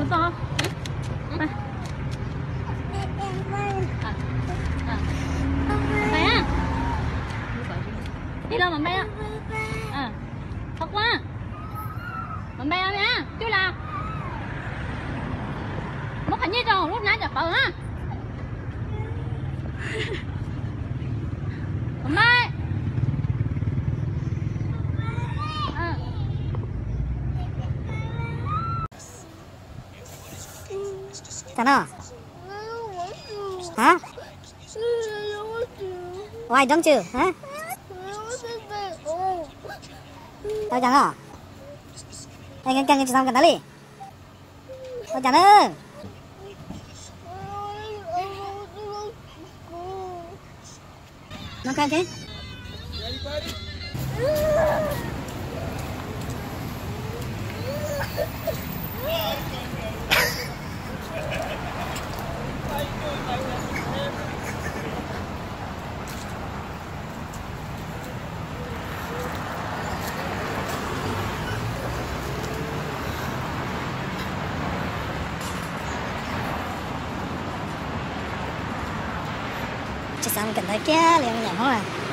Txog. Pais a. Tij laug mam pais a. Thov Quang, mam pais a, coj los muab qhov nyiaj rau lub hnab cov qawv na. Mam pais. Cas no? Hả? Why don't you? Hả? Tau cas no? Ê, nkees nkees tsis tau nkees ntawd li. Tau cas na? No, ok, ok. Tsis xav mus kawm ntawv kiag li me nyuam Hmoob.